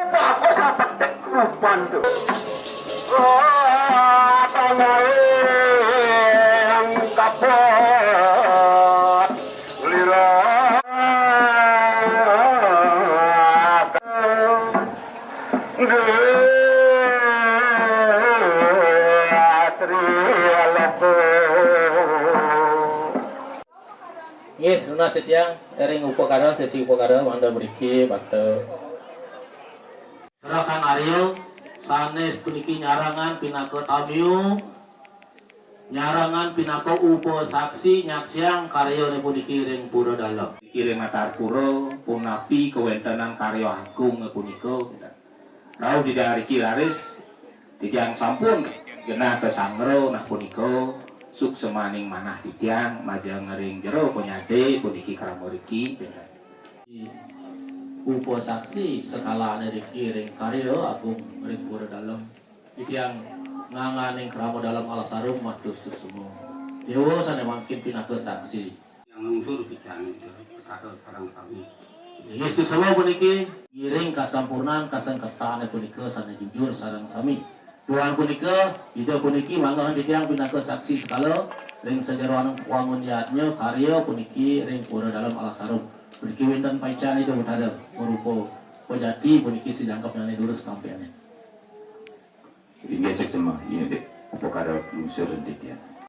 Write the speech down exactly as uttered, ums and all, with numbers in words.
Bagus apa tek rupan tu? Oh, apa yang kapot? Lira. Nggih, nunas titiang ring upakara, sesi upakara mangda mriki bakta. Rakan Arya, sané puniki nyarengan pinaka tamiu, nyarengan pinaka upasaksi nyaksiang karyané puniki ring Pura Dalem. Niki ring Natarpura, punapi kawéntenan karya agung punika. Rauh didariki raris, titiang sampun genah kasanggra nah punika, suksmaning manah titiang majeng ring jero panyadi puniki krama riki. Upasaksi sekalané riki ring karya agung ring Pura Dalem. Titiang ngangganing krama dalem alas arum matur suksma. Déwa sané mangkin pinaka saksi. Yang lungsur pican, kata sareng sami. Inggih, suksma puniki, ngiring kasampurnan kasengketané punika sané jujur sareng sami. Duaning punika, Ida puniki manggehang titiang pinaka saksi sekala ring sajeroning wangun yadnya karya puniki ring Pura Dalem Alas Arum. Puniki wénten paican Ida Betara, marupa pejati puniki sajangkepnyané durus nampéané. Inggih, suksma, inggih, Dik. Upakara lungsur titiang.